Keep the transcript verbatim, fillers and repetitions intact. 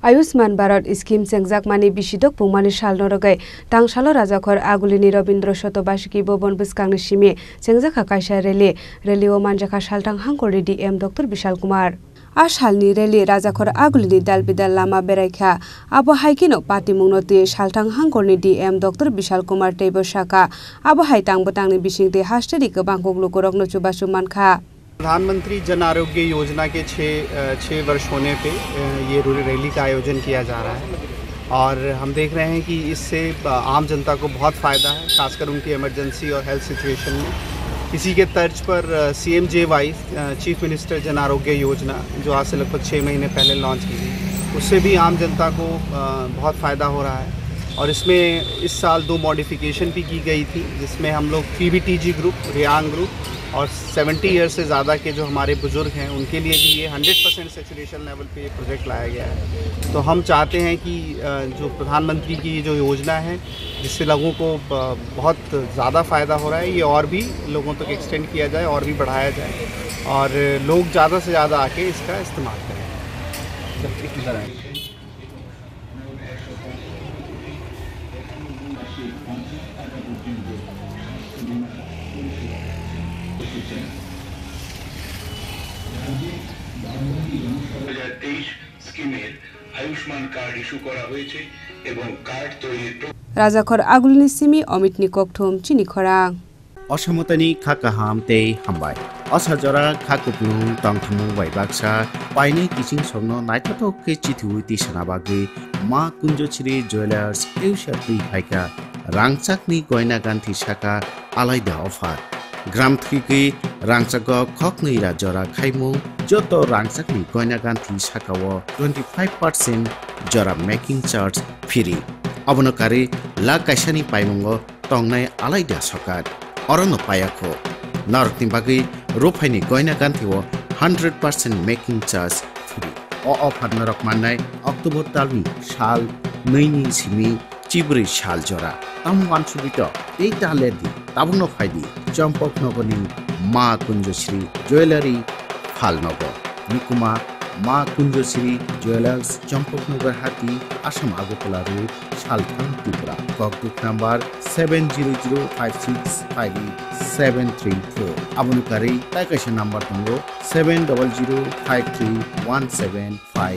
Ayushman Bharat scheme chengjakmani bisidok pungmani salno rwgwi tangsalo Rajakhor Agulini Rabindra Shotobashiki Bhavan bwskangni simi chengjakha kaisa rally. Rally-o manjakha salthang hangkorni D M Doctor Bishal Kumar. A salni rally Rajakhor Agulini dal bidal lama beraikha. Abo hai kheno patimungno twi salthang hangkorni D M Doctor Bishal Kumar teibo sakha, abo hai tang bwtangni bisingtwi hasteni kwbang kok lukurokno chubachu mankha. प्रधानमंत्री जन आरोग्य योजना के छः, अ, छः वर्ष होने पे, अ, ये रू-, रैली का आयोजन किया जा रहा है और हम देख रहे हैं कि इससे, अ, आम जनता को बहुत फ़ायदा है, खासकर उनकी इमरजेंसी और हेल्थ सिचुएशन में। इसी के तर्ज पर, अ, C M J Y, अ, चीफ मिनिस्टर जन आरोग्य योजना, जो आज से लगभग छः महीने पहले लॉन्च की गई, उससे भी आम जनता को, अ, बहुत फ़ायदा हो रहा है। और इसमें इस साल दो मॉडिफिकेशन भी की गई थी, जिसमें हम लोग P V T G group, Reang group और सेवेंटी ईयर से ज़्यादा के जो हमारे बुजुर्ग हैं, उनके लिए भी ये हंड्रेड परसेंट सैचुरेशन लेवल पे ये प्रोजेक्ट लाया गया है। तो हम चाहते हैं कि, अ, जो प्रधानमंत्री की ये जो योजना है, जिससे लोगों को, अ, बहुत ज़्यादा फ़ायदा हो रहा है, ये और भी लोगों तक एक्सटेंड किया जाए और भी बढ़ाया जाए और लोग ज़्यादा से ज़्यादा आके इसका इस्तेमाल करें। দু হাজার তেইশ স্কিমের আয়ুষ্মান কার্ড ইস্যু করা হয়েছে এবং কার্ড তৈরির প্র- Rajakhor Agulini simi Omitni kokthum chini khorang. Osamotani kha kaham tei hambai. Osa jora kha kupulung tongthumung bai baksa painai kiching songno naithothok khe chithiwi tisana bagwi Ma Kunjochri Jewelers eusa twi phaikha rangchakni goina ganthi saka alaida offer. Gram thwigwi rangchago khoknwi ra jora khaimung joto rangchakni goina ganthi sakao twenty five percent jora making charge free. Abono karwi lakh kaisani paimungo tongnai alaida sokat. Orono payakho. Norokni bagwi ruphaini goina ganthio hundred percent making charge free. O offer norok mannai October talni sal nwini simi chibrwi sal jora. Tamo wansugwi to tei ta lerdi, tabukno phaidi Champaknogorni Ma Kunjoshri Jewellery Phalnogo. Nukuma Ma Kunjoshri Jewelers, Champaknagar Hati, Assam Agartala Road, Salthang, Tripura. Kokduk number seven zero zero five six five eight seven three four. Aboni karwi tai kaisa number tongo, seven double zero five three one seven five